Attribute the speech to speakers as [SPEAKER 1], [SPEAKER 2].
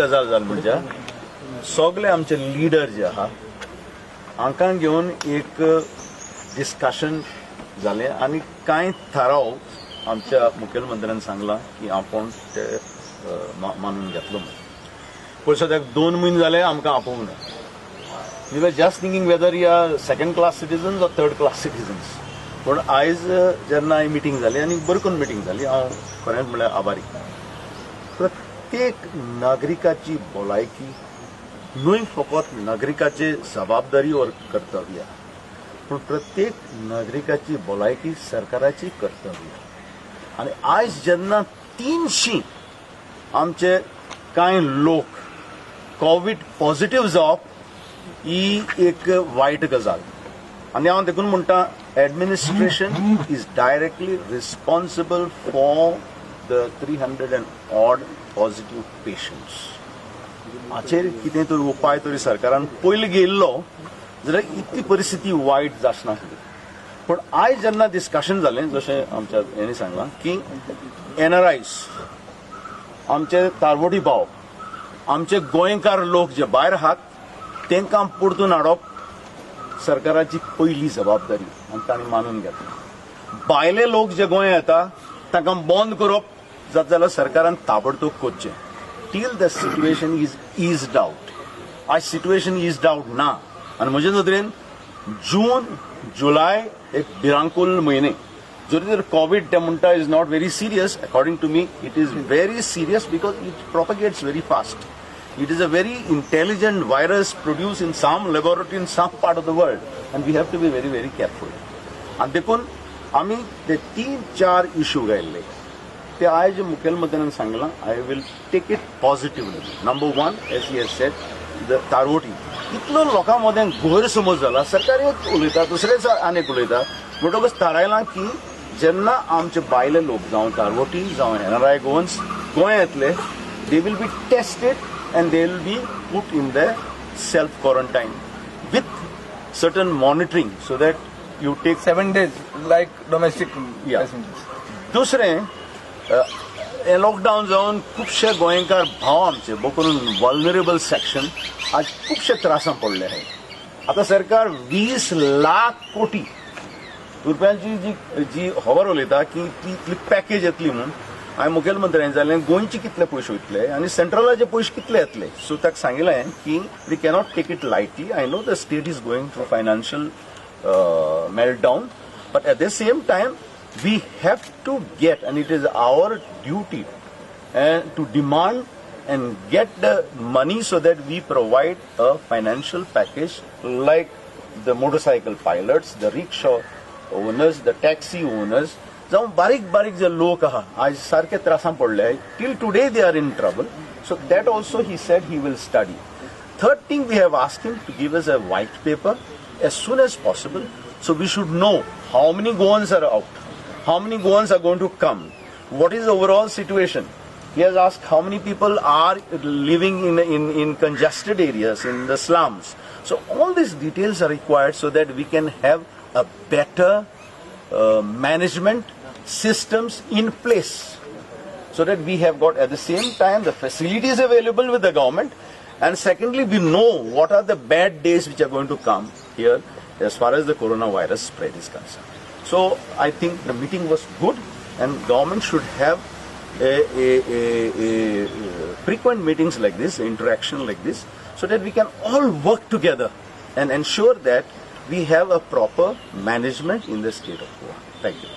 [SPEAKER 1] गजाल जाल म्हणजे सगळे आमचे लिडर जे आहा हांकां घेवन एक डिस्कशन जालें आनी कांय थाराव आमच्या मुखेलमंत्र्यान सांगलां की आपूण ते मानून घेतलो म्हणून. पूण सद्याक 2 म्हयने जाले आमकां आपोवंक ना. We were just thinking whether we are second class citizens or third class citizens. पूण आयज जेन्ना ही मिटींग जाली आनी बरी करून मिटींग जाली, हांव खरेंच म्हणल्यार आभारी. प्रत्येक नागरिकाची भलायकी न्हय फकत नागरिकाची जबाबदारी वा कर्तव्य, पूण प्रत्येक नागरिकाची भलायकी सरकाराची कर्तव्य. आनी आयज जेन्ना 300 आमचे कांय लोक कोवीड पॉझिटिव्ह जावप ही एक वायट गजाल. आनी हांव देखून म्हणटा, administration is directly responsible for the 300 and odd positive patients. हाचेर कितें तरी उपाय तरी सरकारान पयलीं घेयल्लो जाल्यार इतली परिस्थिती वायट जासनासली. पूण आयज जेन्ना डिस्कशन जालें, जशें आमच्या हेणी सांगलां की एनआरआयज, आमचे तारवोटी भाव, आमचे गोंयकार लोक जे भायर आहात तांकां परतून हाडप सरकाराची पयली जबाबदारी आनी तांणी मानून घेतली. भायले लोक जे गोंया येता तांकां बंद करप जाता जाल्यार सरकारान ताबडतोब करचें till the situation is eased out. आयज सिट्युएशन इज्ड आउट ना आनी म्हजे नदरेन जून जुलाय एक भिरांकूल म्हयने. जरी तर कोवीड ते म्हणटा is not very serious, according to me it is very serious because it propagates very fast. It is a very intelligent virus produced in some laboratory in some part of the world, and we have to be very, very careful. आनी देखून आमी ते तीन चार issue घायल्ले ते आयज मुखेलमंत्र्यान सांगलां, I will take it positively. Number one, as he has said, the तारवटी. इतलो लोकां मदें गैरसमज जाला. सरकार एक उलयता, दुसरेच आनीक उलयता. म्हणटकच थारायलां की जेन्ना आमचे भायले लोक, जावं तारवटी जावं एनआरआय गोवन्स गोंया येतले, they will be tested and they will be put in the self quarantine with certain monitoring so that you take
[SPEAKER 2] 7 days like domestic passengers.
[SPEAKER 1] दुसरें, हें लॉकडावन जावन खुबशे गोंयकार भाव आमचे, भोव करून वल्नरेबल सेक्शन, आज खुबशे त्रासां पडले आहे. आतां सरकार 20 लाख कोटी रुपयांची जी जी खबर उलयता की ती इतली पॅकेज येतली म्हणून, हांवें मुखेलमंत्र्यांनी जालें गोंयचे कितले पयशे वयतले आनी सेंट्रलाचे पयशे कितले येतले. सो ताका सांगिल्लें की we cannot take it lightly. I know the state is going through financial meltdown, but at the same time we have to get, and it is our duty and to demand and get the money so that we provide a financial package like the motorcycle pilots, the rickshaw owners, the taxi owners, जावं बारीक बारीक जे लोक आहा आज सारके त्रासां पडले, till today they are in trouble. So that also he said he will study. Third thing, we have asked him to give us a white paper as soon as possible, so we should know how many Goans are out, how many Goans are going to come, what is the overall situation. He has asked how many people are living in congested areas, in the slums. So all these details are required so that we can have a better management systems in place, so that we have got at the same time the facilities available with the government, and secondly we know what are the bad days which are going to come here as far as the coronavirus spread is concerned. So I think the meeting was good and government should have a frequent meetings like this, interaction like this, so that we can all work together and ensure that we have a proper management in the state of Goa. Thank you.